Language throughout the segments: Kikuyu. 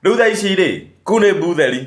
Rĩu thaa ici rĩ, kũu nĩ mbutheri.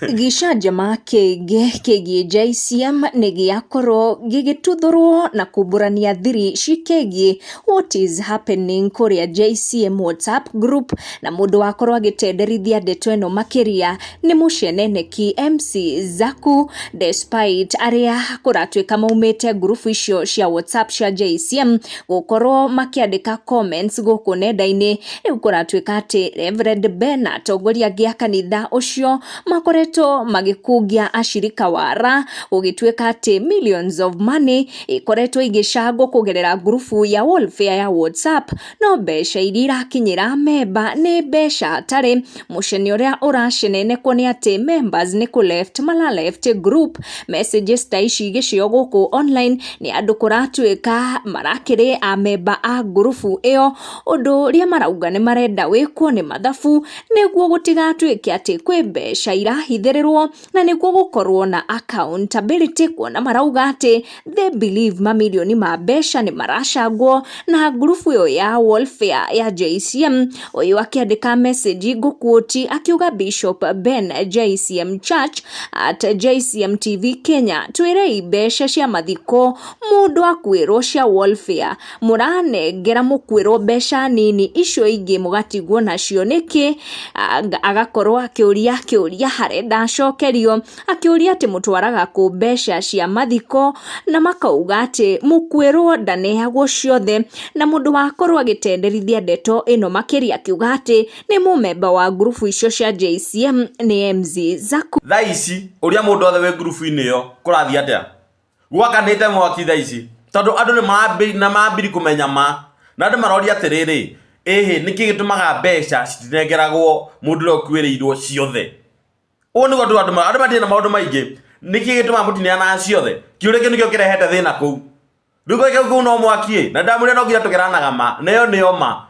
Gĩcanjama kĩngĩ kĩgiĩ JCM nĩ gĩakorwo gĩgĩtuthũrwo na kumbũrania thiri cikĩgiĩ what is happening kũrĩa JCM WhatsApp group, na mũndũ wakorwo agĩtenderithia ndeto ĩno makĩria nĩ mũceneneki MC Zaku, despite arĩa kũratuĩka maumĩte ngurubu icio cia WhatsApp cia JCM gũkorwo makĩandĩka comments gũkũ nenda-inĩ. Rĩu kũratuĩka atĩ Reverend Ben na atongoria angĩ a kanitha ũcio makoretwo magĩkungia acirika wara, gũgĩtuĩka atĩ millions of money ikoretwo igĩcangwo kũgerera ngurubu ya welfare ya WhatsApp, no mbeca iria irakinyĩra memba nĩ mbeca hatarĩ. Mũcene ũrĩa ũracenenekwo nĩ atĩ members nĩ kũ left mara left group. Messages ta ici igĩcio gũkũ online nĩ andũ kũratuĩka marakĩrĩ a memba a ngurubu ĩyo. Ũndũ ũrĩa marauga nĩ marenda wĩkwo nĩ mathabu nĩguo gũtigatuĩke atĩ kwĩ mbeca irahithĩrĩrwo, na nĩguo gũkorwo na accountability, kuona marauga atĩ they believe mamirioni ma mbeca nĩ maracangwo na ngurubu ĩyo ya welfare ya JCM. Ũyũ akĩandĩka message, ngũquote, akiuga, "Bishop Ben, JCM Church at JCM TV Kenya, twĩrei mbeca cia mathiko mũndũ akuĩrwo cia welfare mũranengera mũkuĩrwo mbeca nini, icio ingĩ mũgatigwo nacio nĩkĩ?" Agakorwo akĩũria kĩũria harenda acokerio, akĩũria atĩ mũtwaraga kũ mbeca cia mathiko, na makauga atĩ mũkuĩrwo ndaneagwo ciothe. Na mũndũ wakorwo agĩtenderithia ndeto ĩno makĩria akiuga atĩ nĩ mũmemba wa ngurubu icio cia JCM nĩ MZ Zaku. Thaa ici ũrĩa mũndũ othe wĩ ngurubu-inĩ ĩyo, kũrathiĩ atĩa? Gwakanĩte mwaki thaa ici, tondũ andũ nĩ mambiri kũmenya ma, na andũ maroria atĩrĩrĩ, ĩhĩ, nĩkĩ gĩtũmaga mbeca citinengeragwo mũndũ ũrĩa ũkuĩrĩirwo ciothe? Ũguo nĩguo andũ matirĩ na maũndũ maingĩ. Nĩkĩ gĩtũmaga mũtineanaga ciothe? Kĩũria kĩu nĩkĩo kĩrehete thĩna kũu. Rĩu kũu no mwaki ĩ, na ndamwĩra no nginya tũgeranaga ma, na ĩyo nĩyo ma.